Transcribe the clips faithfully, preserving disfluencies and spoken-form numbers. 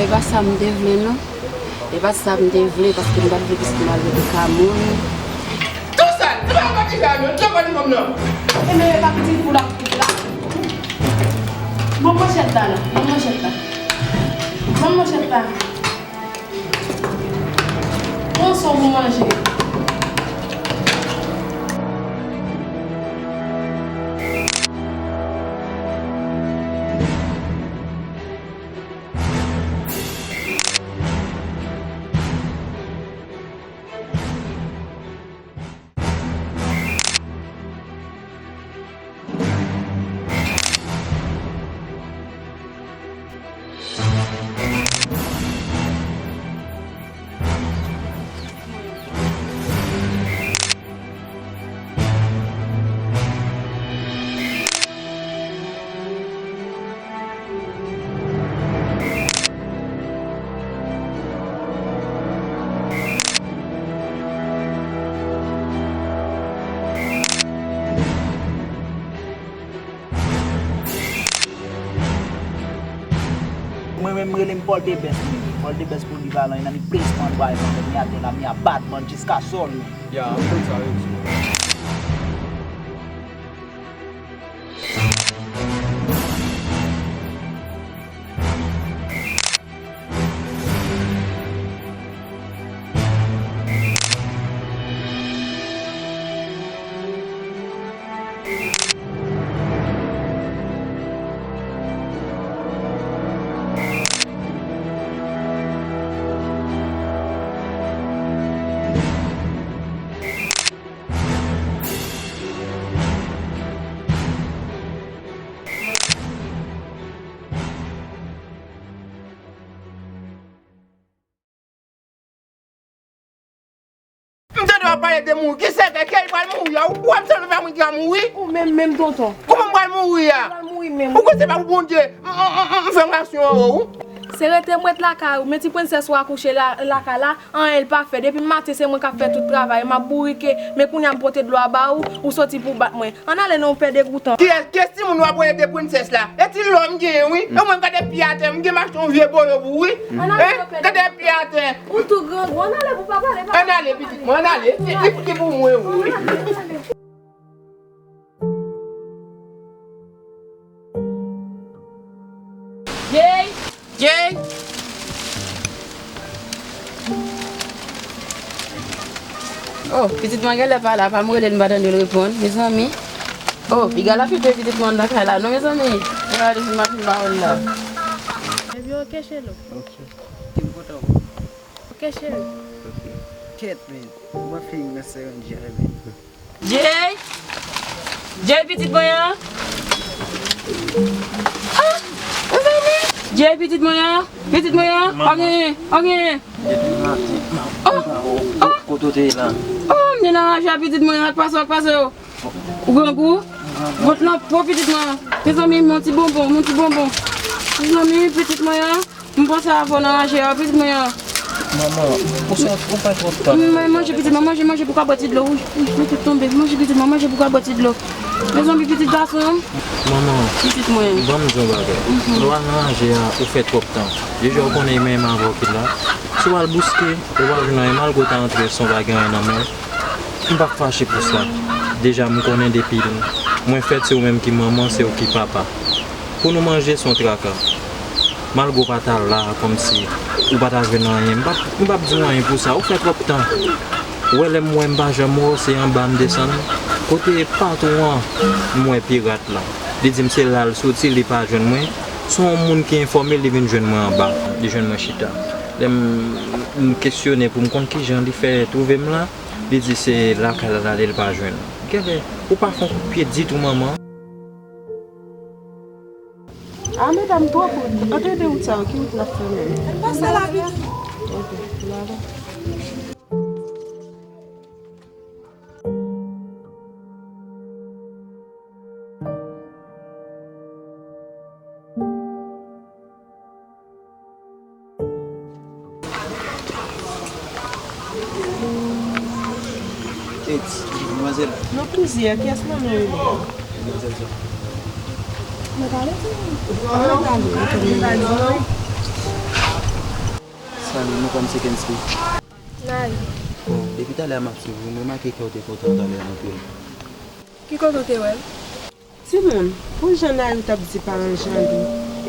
E pa sa m te vle, non. E pa sa m te vle, paske m pa t vle pitit mwen al rete ka moun. Tou sal, se pa yon bagay ki fè a, non. Tou kò di fanm nan. E men, e pa pitit pou l ap pitit la. Bon, manchèt la, la. Bon, manchèt la. Bon, manchèt la. Pran sa w pou manje. Mwen menm, m rele m Paul Debès, mwen. Paul Debès, Polivalan, nan mi plis man bwa, mi atè la, mi abat man jiska sòl, mwen. Ya, m konn sa yo di. M tande w ap pale de mouri. Ki sèkè? Kiyès pral mouri a? Ou, ou ap tande pa moun ki pral mouri? Ou menm, menm tonton. Kòman m pral mouri a? Ou pral mouri menm. Ou kwè se pa pou Bondye m, m, m, m fè rasyon an ou? Se rete m ret lakay ou, men ti prensès ou akouche la, lakay la, anyen l pa fè. Depi maten se mwen k ap fè tout travay, m ap bourike, men kounye a m pote dlo a ba ou, ou soti pou w bat mwen. Ann ale non, ou pè degoutan. Kiyès, kiyès timoun w ap rele de prensès la? E ti lò m genyen wi. E mwen gade pye atè, m gen m achte yon vye boyo pou ou wi. Ann ale non, pè degoutan. Gade pye atè. Ou tou grangou, ann ale pou pa pale, pa pale. Ann ale pitit mwen, ann ale. Li, li, li pou mwen wi. Ann ale, ann ale. Jay! Jay! Oh, pitit mwen genlè pa la, pa m rele l, m pa tande l reponn, mezanmi. Oh, piga l ap fete pitit mwen lakay la, non, mezanmi. Gade si m ap fin ba w l la. Baby, ok, chelo. Ok. Ki m kontan w. Ok, cheri. Ok. Kèt, men. Mwen fin nan seren Jeremy. Jay! Jay, pitit mwen an! Ah! Mezanmi! Jay, pitit mwen an! Pitit mwen an! Manman. Anyen! Anyen! Depi maten, m ap, oh, m pa wè w. Oh! Kote w te ye la? Oh, m te nan raje a pitit mwen an, k pase w, k pase w? Ou grangou? Vant lan po pitit mwen an. Mezanmi, mon ti bonbon, mon ti bonbon. Mezanmi, pitit mwen an. M panse avè w nan raje a, pitit mwen an. Manman, ou sot, ou fè twòp tan. M, manje pitit mwen, manje, manje pou ka bwè ti dlo, wi. Wi, mwen tout tonbe. Manje pitit mwen, manje pou ka bwè ti dlo. Mezanmi, pitit gason an. Manman, pitit mwen, ban m di w yon bagay. Mhm. Lè w al nan raje a, ou fè twòp tan. Deja w konnen e menm avè w ki la. Si w al bouske, ou pa jwenn anyen, malgre w ta antre san w pa gen anyen nan men w. M p ap fache pou sa. Deja, m konnen depi mwen fèt, se ou menm ki manman, se ou ki papa. Pou nou manje, se yon traka. Malgre w pa ta la, kòmsi ou pa ta jwenn anyen, m p ap, m p ap di w anyen pou sa. Ou fè twòp tan. Ou wè, lè m wè m pa janm wè w, se anba m desann. Kote patwon an, m wè pirat la. Li di m se la l soti, li pa jwenn mwen. Se yon moun ki enfòme l, li vin jwenn mwen anba. Li jwenn mwen chita. Lè m, m kesyone pou m konn kijan li fè twouve m la, li di se lakay la l ale, l pa jwenn. Genlè, ou pa fè yon kout pye ditou, manman. A, medam twò kout. Antre de wout sa yo, ki wout n ap fè menm? Pase la, pitit. Ok, n ale. Kate, demwazèl. Non, plizyè. Kiyès non nou rele? Demwazèl Jean. Mwen pale tou. Mwen pale. Salut, non pa m se Kensky. Nayou. Bon, depi talè a m ap swiv ou, m remake kè w te kontan talè a anpil. Ki kote w te wè l? Timoun, pou jan Nayou t ap di paran l jan li,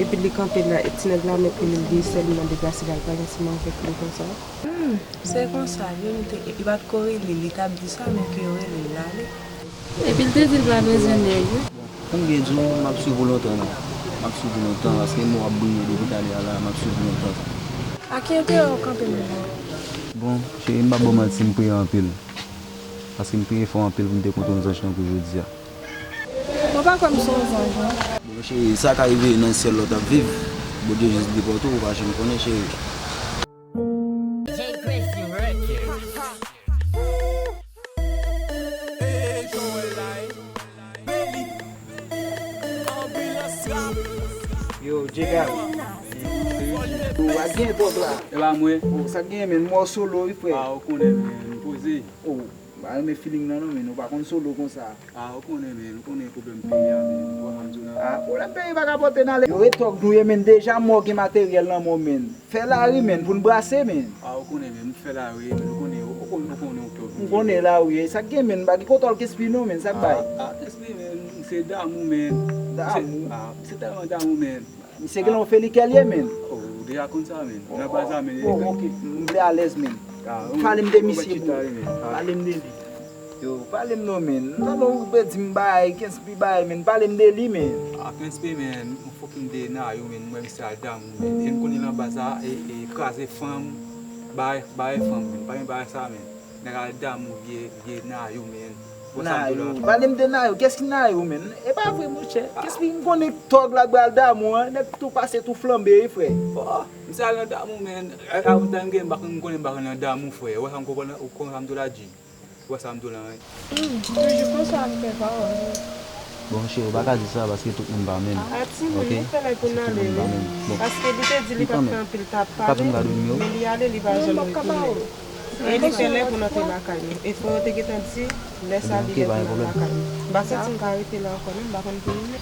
epi li kanpe la, e ti nèg la mèt li, li sèl li mande Grasila al pale ansanm avèk li konsa. Hmm, se konsa, yo, li te, li pa t ko rele, li t ap di sa, men ke yo rele l la, wi. Epi l te di l pa bezwen nèg, wi. Pou m byen di w, m ap swiv ou lontan la. M ap swiv ou lontan, paske m wè w ap briye depi talè a la, m ap swiv ou lontan. A ki enterè w kanpe m nan? Bon, cheri, m p ap ba w manti, m priye anpil. Paske m priye fò anpil pou m te kontre yon zanj tankou jodi a. Mwen pa kwè m se yon zanj, non. Bon, cheri, sa ka rive nan syèl la w t ap viv. Bondye jis depòte w, ou pa janm konnen, cheri. Yo, Jega. Yo, a gen pòt la. E pa mwen. Oh, sa gen, men, mò solo, wi, frè. Ah, ou konnen, men, poze. Oh, m pa renmen feeling nan, non, men, ou pa konn solo konsa. Ah, ou konnen, men, ou konnen pwoblèm peyi a, men, ou pa janm di w nan. Ah, pwoblèm peyi pa ka pote n ale. Yo, e tòg nou ye, men, deja mò gen materyèl nan men w, men. Fè lari, men, pou n brase, men. Ah, ou konnen, men, m fè lari, men, ou konnen, ou konnen, ou konnen, ou konnen. M konnen lari, e sa k gen, men, m pa gen kontwòl Kenspi non, men, sa k bay. Ah, ah, Kenspi, men, m se damou, men. Damou? Ah, m se tèlman damou, men. Misye gen yon felikè l ye, men. Oh, ou deja konn sa, men. Nan baz la, men. Oh, ok, m vle alèz, men. Pale m de misye, bro. Pale m de li. Yo, pale m non, men. M tande w pe di m bagay, Kenspi bagay, men. Pale m de li, men. Ah, Kenspi, men. Fucking de Nayou, men, m wè misye al damou, men. E m konnen nan baz la, e, e kraze fanm, bay, bay fanm, men. Pa gen bagay sa, men. Nèg al damou vye, vye Nayou, men. Nayou, pale m de Nayou. Kès ki Nayou, men? E pa vre, monchè. Kès ki m konnen tòg la pral damou, an? Nèg tou pase tou flanbe, wi, frè. Oh, misye al nan damou, men. Avantaj m gen, m pa konn, m konnen m pa konn nan damou, frè. Ou wè sa m konprann, ou konn sa m di w la, G. Ou wè sa m di w la, wi. Hmm, toujou konsa m fè pawòl. Bon, cheri, ou pa ka di sa, paske tout moun pa menm. A timoun, li fè lè pou n ale, wi. Paske li te di li p ap fè anpil tan ap pale, men li ale, li pa janm retounen. E li fè lè pou n antre lakay nou. E frè yo te gentan di, lè sa li lè pou n al lakay nou. M pa santi m ka rete la ankò, non, m pa konn pou nou.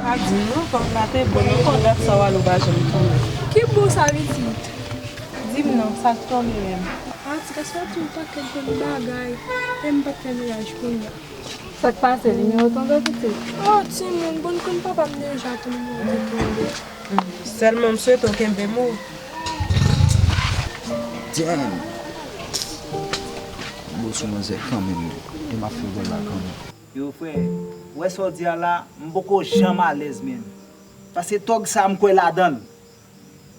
Pa di m non, fanm la te bon, ankò dat sa w ale ou pa janm tounen. Ki bon sa pitit? Di m non, sa k tòne menm? Ah, ti gason an di yon pakèt bon bagay, e m p ap fè mennaj kounye a. Sa k pase, nimewo tonbe pitit? Oh, timoun, bon konn papa m deja tou nimewo te tonbe. Sèlman m swete w kenbe mo. Damn! M bo sou manzè kanmenm, e m ap fè gòl la kanmenm. Yo, frè, ou wè sa w di a la, m poko janm alèz, menm. Paske tòg sa a, m kwè ladan l.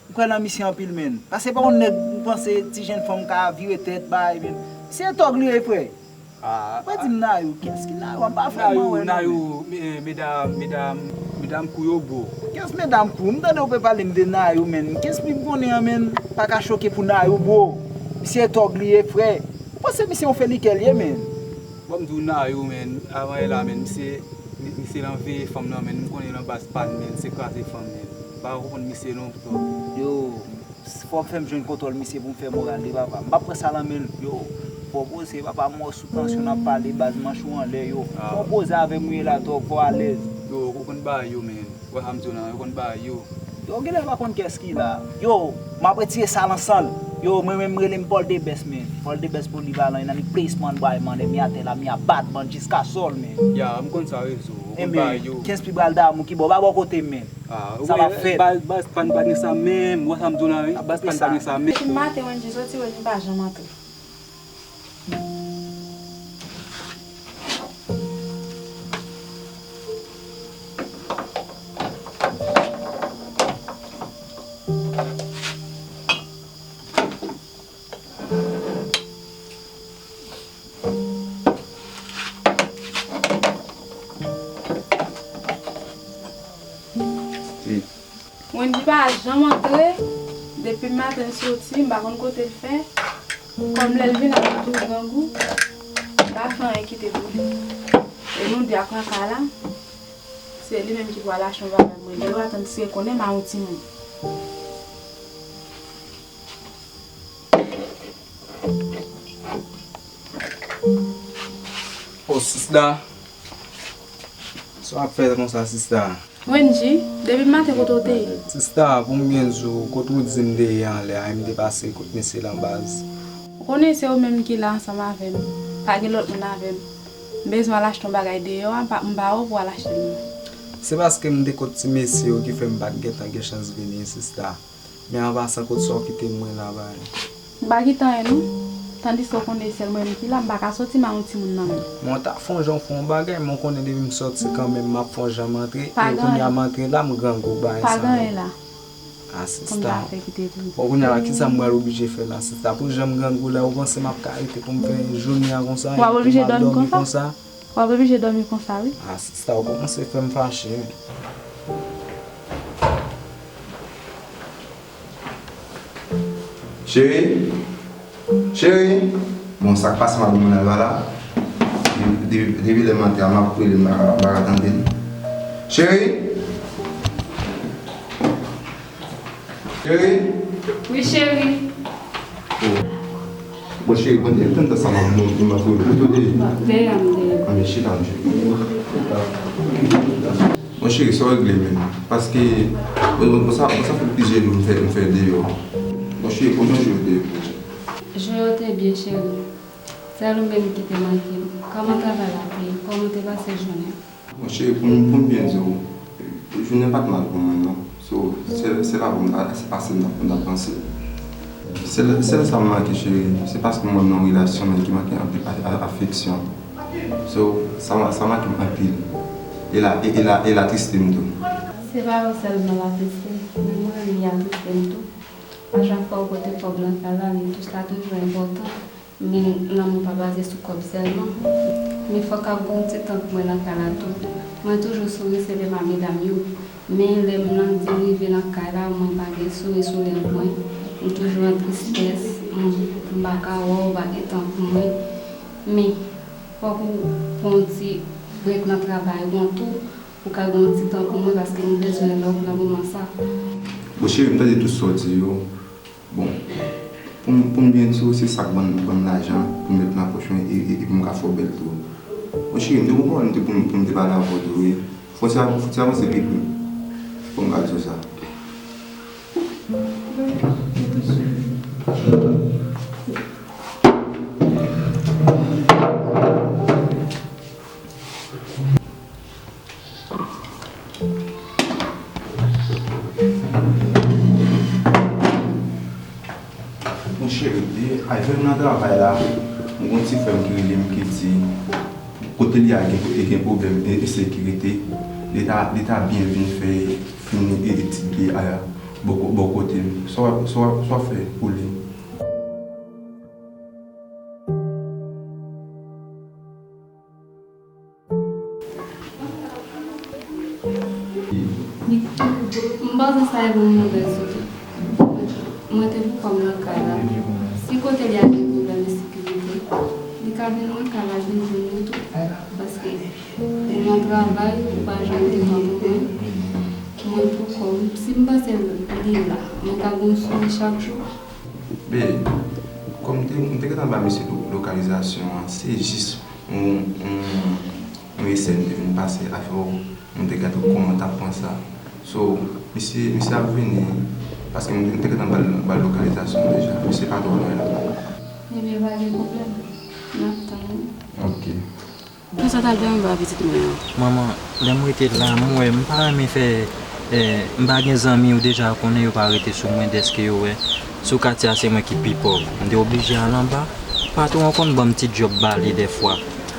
M kwè nan misye anpil, menn. Paske pa yon nèg m panse ti jenn fanm ka vire tèt, bay, menn. Se tòg li ye, frè. Ah, ou pa di m Nayou. Kiyès ki Nayou? M pa vrèman wè non, menn. Nayou, medam, medam, medam kou yo, bro. Kiyès medam kou? M tande w pe pale m de Nayou, menn. Kiyès pi m konnen an, menn? Pa ka choke pou Nayou, bro. Misye tòg li ye, frè. Ou panse misye yon felikè l ye, menn? Bon, m di w Nayou, menn. Avan yè la, menn. Misye, misye nan veye fanm nan, menn. M konnen nan baz pa n, menn. Se kraze fanm, menn. M pa konprann misye non, bro. Yo, fò w fè m jwenn kontwòl misye pou m fè moral li, papa. M p ap pran sa nan men l, yo. Fò w poze, papa, m wè w sou tansyon, n ap pale, baz, manch ou anlè, yo. Fò w poze avè m, wi, la, tòg, fò w alèz. Yo, ou konn bagay yo, menn. Ou wè sa m di w lan, yo konn bagay yo. Yo, genlè yo pa konn kiyès ki la. Yo, m ap retire sa lan san l. Yo, mwen menm, m rele m Paul Debès, menn. Paul Debès, Polivalan, in any place, man, boy, man, e mi atè la, mi a bad man, jiska sòl, menn. Ya, m konn sa, rezo. Ou konn bagay yo. Kiyès pi pral damou ki bò? Pa bò kote m, menn. Ah, ou konnen baz, baz pa n pa gen sa menm. Ou wè sa m di w lan, wi. Baz pa n pa gen sa menm. Depi maten Wendy soti, Wendy pa janm antre. Wendy pa janm antre, depi maten l soti, m pa konn kote l fè. Kòm lè l vin ap toujou grangou, m pa fè anyen kite pou li. E nou de ak kaka la, se li menm ki pral achte yon bagay mwen. Lè yo atann si konnen m a yon timoun. Oh, sista. Sa w ap fè konsa, sista? Wendy, depi maten kote w te ye? Sista, pou m byen di w, kot ou di m te ye anlè a, e m te pase kot mesye lan baz. Ou konnen se ou menm ki la ansanm avè m. Pa gen lòt moun avè m. M bezwen al achte yon bagay deyò a, m pa, m ba ou pou w al achte l non. Se paske m te kot ti mesye yo ki fè m pa t gentan gen chans vini, sista. Men an pasan, kot sa w kite m mwen la, baz? M pa kite anyen non. Tandiske w konnen sèl mwen menm ki la, m pa ka soti m a yon timoun nan men. Men w ta fè yon jan w fè yon bagay, men w konnen depi m soti kanmenm, m ap fè yon jan m antre, e kounye a m antre la, m grangou, bagay sa. Pa gen anyen la. Ah, sista. Bon, kounye a la, kisa m pral oblije fè la, sista? Pou jan m grangou la, ou panse m ap ka rete pou m fè jounen an konsa? W ap oblije dòmi konsa? W ap oblije dòmi konsa, wi. Ah, sista, ou kòmanse fè m fache, wi. Cheri? Cheri? Bon, sa k pase madanm mwen nan la la? Depi, depi lè m antre a, m ap rele l, m pa ka, m pa ka tande l. Cheri? Cheri? Wi, cheri. Oh. Bon, cheri, konn te tann sa m ap, m ap rele. Kote w te ye? Deyò, m deyò. Anben, chita, m cheri. Bon, cheri, sa w regle menm? Paske, bon, bon, sa, bon, sa fè plizyè jou m fè, m fè deyò. Bon, cheri, kòman jou yo te ye pou ou? Jou yo te byen, cheri. Sèl ou menm ki te manke m. Kòman travay la te ye? Kòman w te pase jounen an? Bon, cheri, pou m, pou m byen di w, jounen pa t mal pou mwen, non. So, se, se pa pou m ta, se pa sa m ta, m ta panse. Sèl, sèl sa m manke, cheri, se paske m wè m nan yon relasyon, men ki manke anpil a, a, afeksyon. So, sa, sa manke m anpil. E la, e, e la, e la triste m tou. Se pa ou sèlman la triste, men mwen li atriste m tou. A chak fwa ou pote kòb nan kay la, li tou, sa toujou enpòtan. Men lanmou pa baze sou kòb sèlman. Men fòk ap gen yon ti tan pou mwen nan kay la tou. Mwen toujou souri se lè m a medam yo. Men lè m nan di m rive nan kay la, mwen pa gen souri sou lèv mwen. M toujou an tristès. M, m pa ka wè w, pa gen tan pou mwen. Men fòk ou pran yon ti brèk nan travay ou an tou. Ou ka gen yon ti tan pou mwen paske m bezwen love nan moman sa. Bon, cheri, m tande tout sa w di yo. Bon, pou m, pou m byen di w, se sa k ban m, ban m lajan pou m met nan pòch mwen e, e, e pou m ka fè w bèl tou. Bon, cheri, m te gon pawòl m te pou m, pou m te pale avè w tou, wi. Fò w ti, fò w ti avanse pi vit pou m ka di w sa. Monchè, e, avè m nan travay la, m gon ti frè m ki rele m ki di kote li a gen, li gen pwoblèm e, e sekirite, li ta, li ta byen vin fè fini etid li a bò ko-, bò kote m. Sa w, sa w, sa w fè pou li? M panse sa e yon movèz ide. Mwen te pou kòm nan kay la. Si kote li a gen pwoblèm ensekirite, li ka vin nan kay la vin jwenn nou tou. Paske ou nan travay, ou pa janm gen tan pou mwen. Mwen pou kòm, si m panse li la, mwen ka gen yon souri chak jou. Men, kòm m te, m te gentan ba misye lo-, lokalizasyon an, se jis yon, yon, yon esè m te vin pase avè w, m te gade kòman w t ap pran sa. So, misye, misye ap vini, paske m te, m te gentan ba l, ba l lokalizasyon an deja. Misye pa twò lwen la. Ebyen, pa gen pwoblèm. N ap tann ou. Ok. Konsa t al dèyè anba pitit mwen an. Manman, lè m rete la, m wè m pa renmen fè, eh, m pa gen zanmi, ou deja konnen yo pa rete sou mwen dèske yo wè sou katye a se mwen ki pi pòv. M te oblije al anba. Patwon an konn ban m ti djòb bale dèfwa.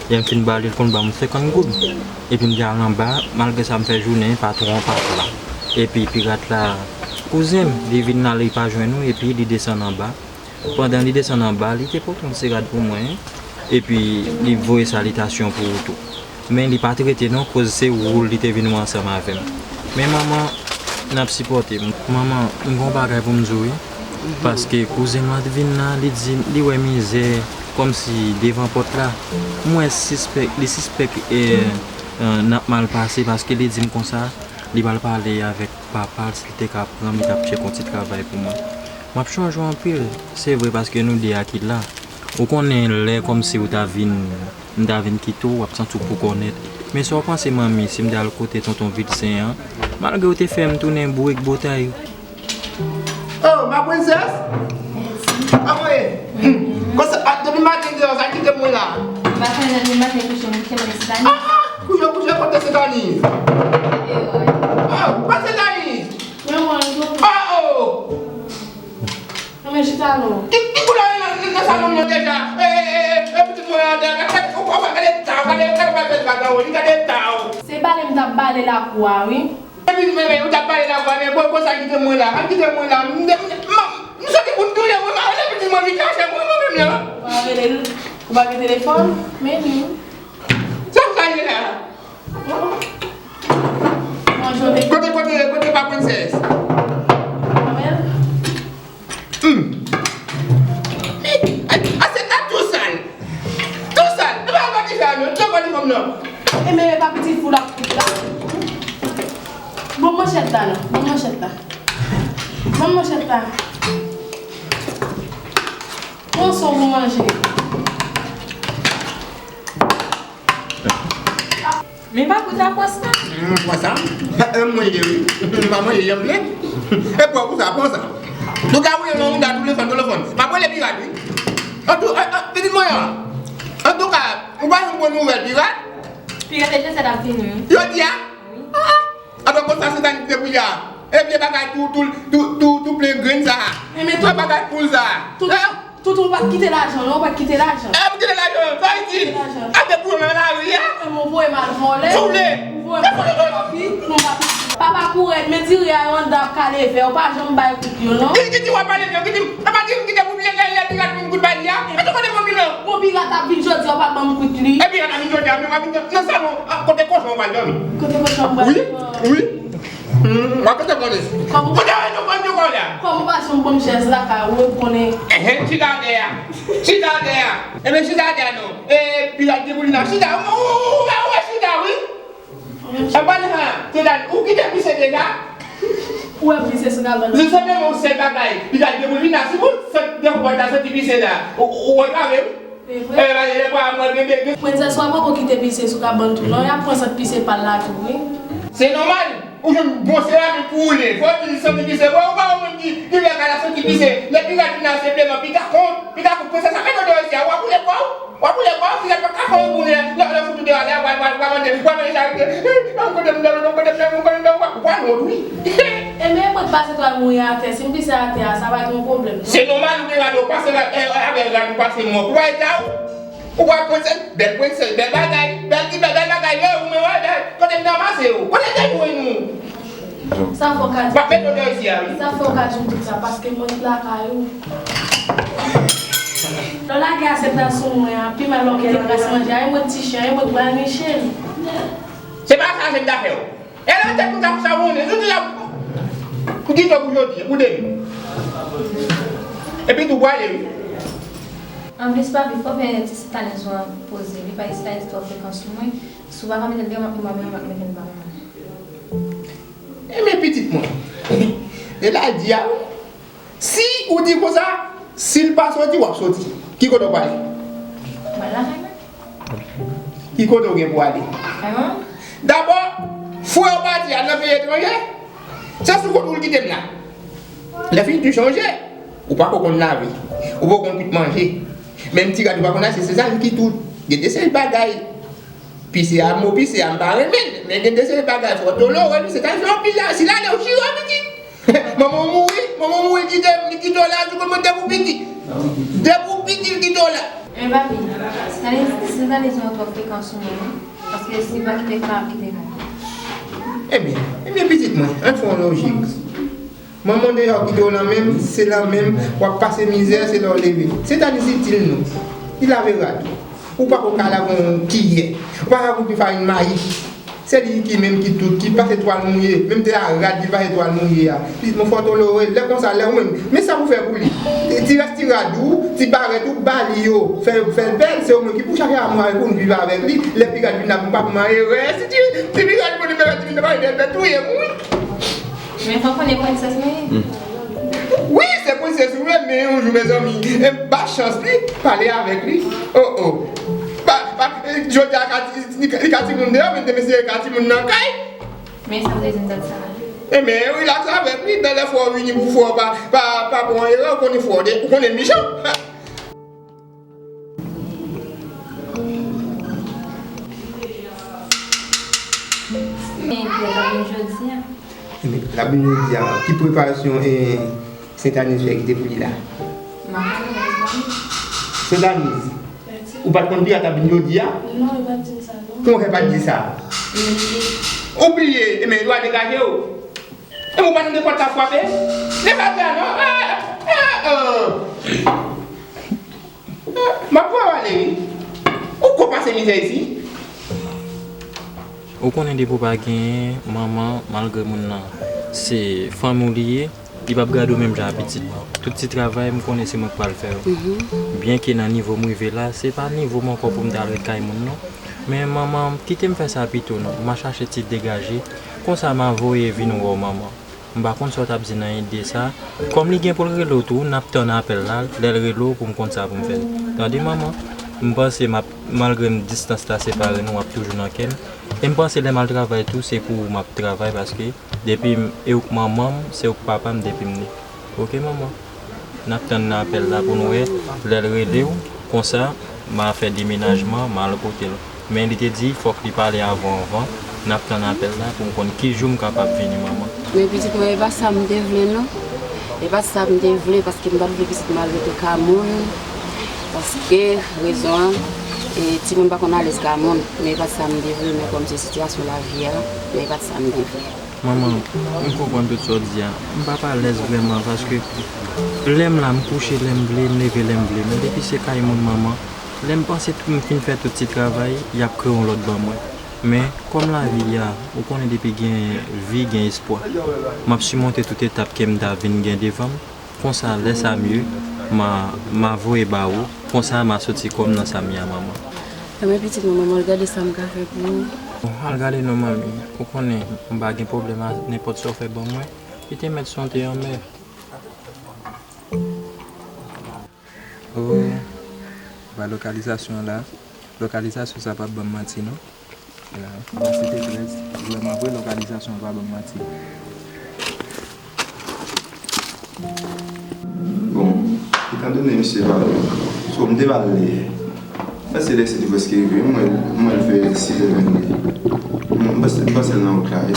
Lè m fin bale, l konn ban m senkant goud. Epi m te al anba, malgre sa m fè jounen, patwon an pa t la. Epi pirat la, kouzen m, li vin la, li pa jwenn nou, epi li desann anba. Pandan li desann anba, li te pote yon ti rad pou mwen, epi li voye salitasyon pou ou tou. Men li pa t rete non, koz se ou li te vin wè ansanm avè m. Men manman, n ap sipòte m. Manman, m gon bagay pou m di w wi. Paske kouzen m lan t vin la, li di, li wè mizè, kòmsi devan pòt la. M wè sispèk, li sispèk, eh, eh, n ap mal pase, paske li di m konsa, li pral pale avèk papa l, si l te ka pran m, li t ap tcheke yon ti travay pou mwen. M ap chonje w anpil, se vre, paske nou de a ki la. Ou konnen lè kòmsi ou ta vin, m ta vin kite w, w ap santi w pou kònèt. Men sa w panse, manmi, si m ta al kote tonton Vilsen an, Malgre w te fè m tounen bwek botay ou. Oh, ma princesse! Anmwey! Konsa, a, depi maten deyò, sa kite mwen la. M pa fè anyen depi maten kouche, m kouche, mwen se Dani. Ah, ah! Kouche, kouche, kote se Dani? Deyò, wi. Ah, pa se Dani! Mwen, mwen, mwen. Ah, oh! Nan men chita non. Ki, ki koulè w ye nan, nan, nan salon m nan deja? E, e, e, e, pitit mwen an deja. Gade, ou, ou, gade ta w, gade, gade w ap fè bagan w, li gade ta w. Se bale m t ap bale lakou a, wi. Epi, men, men, ou t ap bale lakou a, men bon, konsa kite mwen la. Al kite mwen la. M, m, m, m soti pou m touye mwen, m a rele pitit mwen vin chache mwen, mwen menm la. Ou pa rele l, ou pa gen telefòn? Men li. Sa m ka ye la? Manje w te. Kote, kote, kote pa princesse? Mwen. Hmm. A, a, se ta tou sal. Tou sal. Nou pa konn ki fè a nou. Nou konn ki fè a nou. E men pa pitit fou la. Bon manchèt la non. Bon manchèt la. Bon manchèt la. Pran sa w pou manje. Men pa goute a pran sa. M pran sa. M manje wi. M pa manje janm ple. E pran pou sa, pran sa. Nou ka woule nan wouda telefòn, telefòn. M ap rele pirat wi. Antouka, pitit mwen an. Antouka, ou pa janm bon nouvèl pirat. Pirat e jesè t ap vini wi. Jodi a? Wi. Ah, ah. Apa konsa se sa ki te pou ya. E vye bagay tou, tou, tou, tou, tou plen grenn sa. E men tou bagay poul sa. Tout, tout ou pa t kite lajan non, ou pa t kite lajan. E m kite lajan, sa vle di. Kite lajan. Ate pou nan lari a. E men ou voye m al vòlè. Sou vle. Ou voye m al vòlè. Papa kourèt, men diri a yo anndan ap kale vè, ou pa janm bay kout yo non. Ki, ki di w ap pale vè, ki di m, e pa di m kite pou byen lè, lè pirat vin kout bay li a. E tou kote pou byen. Bon pirat ap vin jodi a, ou pa ban m kout li. E pirat ap vin jodi a, men w ap vin nan salon, a, kote kochon w pral dòmi. Kote kochon m pral dòmi. Wi, wi. Hmm, w ap pete kòlè. Kòm ou pa janm ban m chèz lakay ou, ou konnen. Enhen, chita atè a. Chita atè a. Enben, chita atè a non. E, piga deboulina, chita. Ou, ou, ou, ou, ou chita, wi. Enben, ha, se dat, ou kite pise deja. Ou wè pise sou kabann. Se sèlman yon sèl bagay. Piga deboulina, si ou sot de pòt la, soti pise la. Ou, ou, ou wè pa vre, wi. Se vre. E, e, e, pa mwen, bebe. Prensès, ou poko kite pise sou kabann tou, non? Y ap pran sant pise pa l la tou, wi. Se nòmal. Ou jwenn bon seramik pou woule. Fò w di li santi pise. Bon, ou pa wè moun ki, ki lè kay la santi pise. Lè piga vin la, senpleman, piga kont. Piga kont, prensès, sa fè nan dèyè isi a. W ap woule kò w. W ap woule kò w, piga pa ka fè yon boule. Lè, lè fout ou deyò, lè, w al, w al, w al mande, w al mande charite. An kote m nan, an kote m nan, an kote m nan, w ap, w ap wont, wi. E men mwen pase twal mouye atè. Si m pise atè a, sa va gen yon pwoblèm, non? Se nòmal ou gen rad ou pase, e, avè rad ou pase mòp. Ou pa eta ou? Ou pa prensès, bèl prensès, bèl bagay, bèl ti bèl, bèl bagay, lè ou men wè, bèl, kote m nan pase yo? Kote dènye nou? Sa fè w ka di. W ap mete w deyò isi a, wi. Sa fè w ka di m tout sa, paske mwen t lakay ou. Lè w lage asyèt la sou mwen an, pi mal lè w kite kras manje a, e mwen ti chen, e mwen k pral niche l. Se pa sa se m ta fè w. E lè tèt nou ta fè sa, ou konnen, nou di la, m kite w pou jodi, pou demen. Epi tou prale, wi. Anplis, papi, fò w fè ti sitaniz ou an poze. Li pa sitaniz twò frekan sou mwen. Si w pa ka mete l deyò, m ap, m ap, m ap mete l ba mwen. Enben, pitit mwen. E la di a, wi. Si ou di konsa, si l pa soti, w ap soti. Ki kote w prale? M al lakay mwen. Ki kote w gen pou ale? Lakay mwen. Dabò, frè w pati al nan peyi etranje, se sou kont ou l kite m la. Lè fini tou chonje, ou pako konn lave, ou pako konn kwit manje. Menm ti rad ou pa konn achte, se sa m kite w. Gen de seri bagay. Pise a, mo pise a, m pa renmen l, men gen de seri bagay fò w tolere wi, se ta fè anpil la, si l ale w chire w pitit. Manman w mouri, manman w mouri, li kite, li kite w la, tou konn mwen depi w piti. Depi w piti, l kite w la. Men papi, sitaniz, sitaniz ou an twò frekan sou mwen, wi. Paske si l pa kite kay, m ap kite kay. Ebyen, ebyen, pitit mwen, ann fè yon lojik. Manman w deja kite w nan men m, se nan men m, w ap pase mizè, se lè w leve. Sitaniz itil nou. Li lave rad ou. Ou pako ka lave yon kiyè. Ou pa ka koupe farin mayi. Se li ki menm ki tout, ki pase twal mouye. Menm te la rad li pase twal mouye a. Pitit mwen fò w tolere l. Lè konsa, lè ou menm, men sa pou fè pou li. Ti rès ti rad ou, ti barèt ou, ba li yo. Fè, fè l bèl, se ou menm ki pou chache amou avè l pou n viv avèk li. Lè piga vin la, m p ap manyen rès. Ti, ti piga vin la, m pa vin touye m, wi. Men fò konnen prensès mwen ye. Wi, se prensès ou ye, men yon jou, mezanmi, e ba chans li, pale avèk li. Oh, oh. Pa, pa, jodi a, li ka, li ka timoun deyò, men demen se li ka timoun nan kay. Men sa m te di m dat sa. Ebyen, wi, l atravè, wi, bèlè fò w vini pou fò w pa, pa, pa pran erè, ou konnen fò w de, ou konnen l mechan. Men, l ap vin jodi a. Ebyen, l ap vin jodi a, ki preparasyon, eh, Sentaniz fè kite pou li la? M pa konnen, Sentaniz. Ou pa t konn piga t ap vin jodi a? Non, li pa t di m sa, non. Kòman fè pa t di sa? Li bliye. Ou bliye, ebyen, ou a degaje w. Ebyen, ou pa tande pòt la frape? Leve atè a, non. Ah, ah, ah. M ap pran ale, wi. Ou ko pase mizè isi? Ou konnen depi w pa genyen manman, malgre moun nan se fanmi w li ye, li p ap gade w menm jan a pitit. Tout ti travay, m konnen se mwen k pral fè yo. Byenke nan nivo m rive la, se pa nivo m ankò pou m ta al ret kay moun non. Men manman, kite m fè sa pito non. M a chache ti degaje. Konsa m a voye vin wè w manman. M pa konn sa w t ap di nan ide sa. Kòm li gen pou l rele w tou, n ap tann apèl la, lè l rele w pou m konn sa pou m fè. Tande manman, m panse m ap, malgre m distans la separe nou, w ap toujou nan kè m. E m panse lè m al travay tou, se pou ou m ap travay, paske depi m, e ou k manman m, se ou k papa m depi m ne. Oke manman? N ap tann nan apèl la pou n wè lè l rele w, konsa m a fè demenajman, m a al kote l. Men li te di fòk li pale avè w anvan, n ap tann apèl la pou m konn ki jou m kapab vini manman. Men pitit mwen, e pa sa m te vle non. E pa sa m te vle, paske m pa t vle pitit mwen al rete ka moun. Paske rezon an, e, timoun pa konn alèz ka moun. Men e pa sa m te vle, men kòm se sitiyasyon lavi a, men e pa t sa m te vle. Manman, m konprann tout sa w di a. M p ap alèz vrèman, paske lè m la, m kouche lè m vle, m leve lè m vle. Men depi se kay moun manman, lè m panse m fin fè tout ti travay, y ap kreye yon lòt ban mwen. Men, kòm lavi a, ou konnen depi gen vi, gen espwa. M ap simonte tout etap ke m ta vin gen devan m. Konsa, lè sa m ye, m a, m a voye ba ou. Konsa, m a soti kò m nan sa m ye a manman. Ebyen, pitit mwen, manman, al gade sa m ka fè pou ou. Bon, al gade non, manmi. Ou konnen, m pa gen pwoblèm a nenpòt sa w fè ban mwen. Kite mèt son te anmè. Oh, ba lokalizasyon an la. Lokalizasyon sa p ap ban m manti, non. Ya, Site trèz, vrèman vre, lokalizasyon an pa ban m manti. Bon, etandone misye pa vle, so, m te pral li. Mwen se lè Site prèske rive, mwen, mwen l fè sis è vennde. M panse, m panse l nan wout la, wi.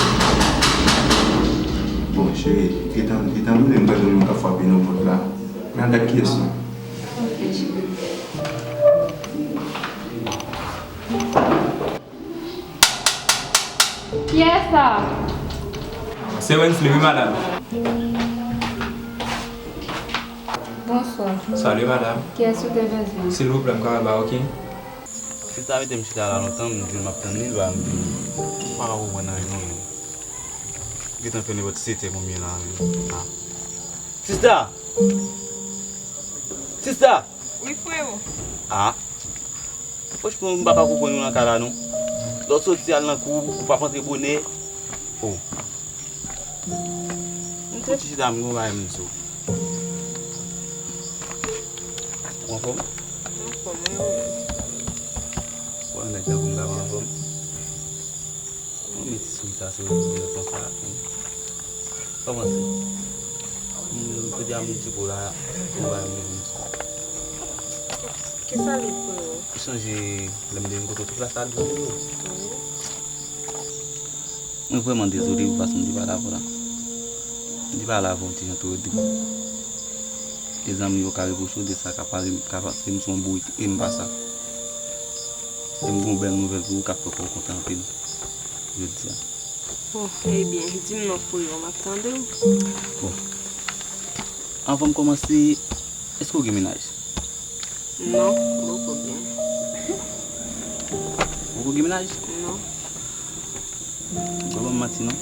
Bon, cheri, etan, etandone m tande moun k ap frape nan pòt la, men al gad kiyès non. Kiyès sa? Se Wensley, wi, madanm. Bonswa. Salut, madanm. Kiyès ou te bezwen? Silvouplè, m kapab ba ou ki? Sista mete m chita la lontan, m di l m ap tann li, l pa vin. M pa ka konprann anyen non, men. Gentan fè nenpòt sèt è konbyen la, men. Ah. Sista! Sista! Wi, frewo. Ah. Franchman, m pa ka konprann ou nan ka la, non. Lè w soti al nan kou, ou p ap antre bonè. Oh. M te ti chita, m gon bagay m di w. Ou anfòm? M anfòm, wi, ou menm? Bon, nèg tankou m ta pa anfòm. Mwen met ti souri sa sou lèv konsa. Kòman se? Hmm, kote a m di pou la, ou va m di. Kisa li, freo? Ou sonje lè m te vin kote w tout la sa a, wi. Mwen vrèman dezole pou fason m te pale avè w la. M te pale avè w ti jan twò di. E zanmi yo ka repwoche w de sa, ka pale, ka panse m se yon bourik, e m pa sa. E m gen yon bèl nouvèl pou ou k ap fè kò w kontan anpil jodi a. Bon, ebyen, di m non, freo, m ap tande w. Bon. Anvan m kòmanse, èske w gen mennaj? Non, m poko gen. Ou poko gen mennaj? Non. Ou pa ban m manti, non.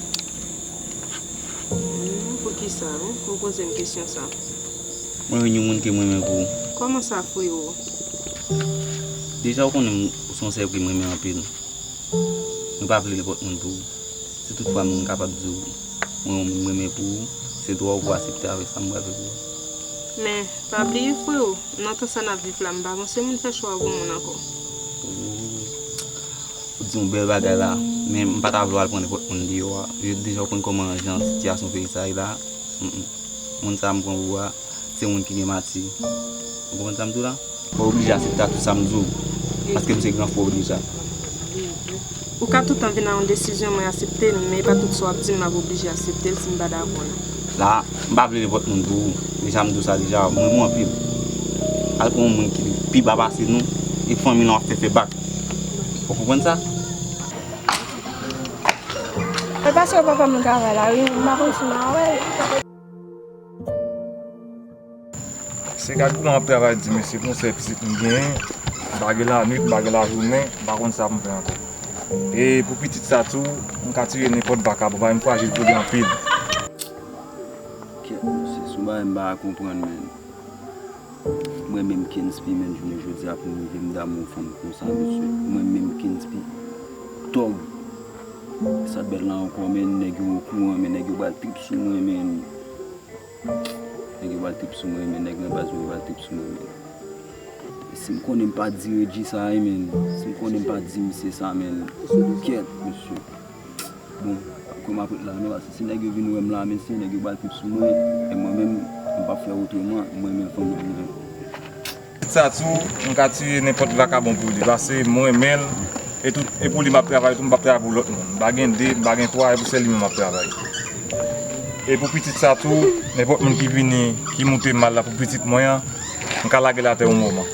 Hmm, poukisa, non? Ou poze m kesyon sa? Mwen jwenn yon moun ke m renmen pou ou. Kòman sa, freo? Deja, ou konnen m, ou se yon sè ke m renmen anpil. Mwen pa vle nenpòt moun pou ou. Si toutfwa m kapab di w, mwen yon moun m renmen pou ou, se dwa w pou w aksepte avèk sa m pral fè pou ou. Men, pa bliye, freo, nan tan sa n ap viv la, m pa panse moun fè chwa pou moun ankò. Ou di yon bèl bagay la. Men m pa ta vle w al pran nenpòt moun deyò a. Deja w konn kòman jan sitiyasyon peyi sa ye la. Mm, mm. Moun sa a m pran pou a, se moun ki gen mati. Ou konprann sa m di w la? Fò w oblije aksepte a tout sa m di w, paske m se gran frè w deja. Ou ka toutan vin a yon desizyon, mwen aksepte l, men e pa tout sa w ap di m m ap oblije aksepte l si m pa dakò nan. La, m pa vle nenpòt moun pou ou. Deja m di w sa deja, m renmen w anpil. Al pran yon moun ki pi ba pase nou, e fanmi lan w ap fè fè bak. Ou konprann sa? Mwen pase yo papa m nan travay la, wi, m pa konn si m a wè l. Se gad pou m ap travay di, mesye, pou yon sèl pitit m genyen, m pa gen lannwit, m pa gen lajounen, m pa konn sa pou m fè ankò. E pou pitit sa tou, m ka tire nenpòt vakabon, m enkouraje l pou li anpil. Kèt, mesye, se yon bagay m pa ka konprann, men. Mwen menm Kenspi, men, jounen jodi a pou m rive m damou fanm konsa, mesye. Mwen menm Kenspi, tòg. Sa t bèl la ankò, men, nèg yo okouran, men, nèg yo pral trip sou mwen, men. Nèg yo pral trip sou mwen, men, nèg nan baz mwen yo pral trip sou mwen, men. Si m konnen m pa di Redji sa, wi, men. Si m konnen m pa di misye sa, men. Kèt, mesye. Bon, pa kwè m ap ret la non, paske si nèg yo vin wè m la, mesye, nèg yo pral trip sou mwen, e mwen menm, m p ap fè otreman, mwen menm fanm nan mwen. Sa tou, m ka tiye nenpòt vakabon pou li, paske mwen renmen l, e tout, e pou li m ap travay tou, m p ap travay pou lòt moun. M pa gen de, m pa gen twa, e pou sèl li menm m ap travay. E pou pitit sa tou, nenpòt moun ki vini, ki moute mal la pou pitit mwen an, m ka lage l atè yon moman.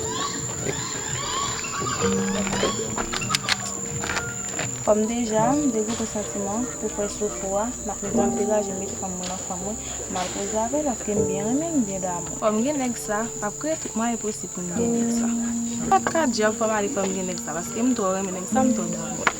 Kòm deja, m degoute santiman pou frè Sofo a, m ap mete anpil lajè mete fanm mwen nan fanm mwen, m al koze avè l, paske m byen renmen l, m byen damou. Fò m gen nèg sa, m ap kreye tout mwayen posib pou m gen nèg sa. M pa t ka di a fò m ale fò m gen nèg sa, paske m twò renmen nèg sa, m twò damou l.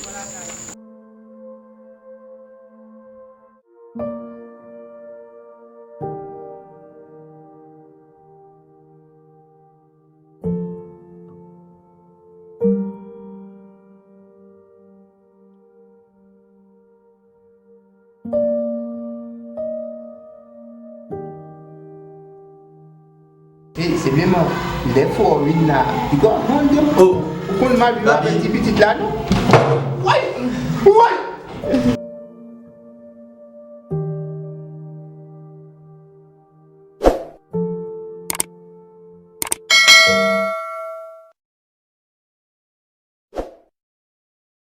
Hey, se menm lè fò vin la. Li gò mande m. Oh. Ou konn mal viv avèk ti pitit la, non?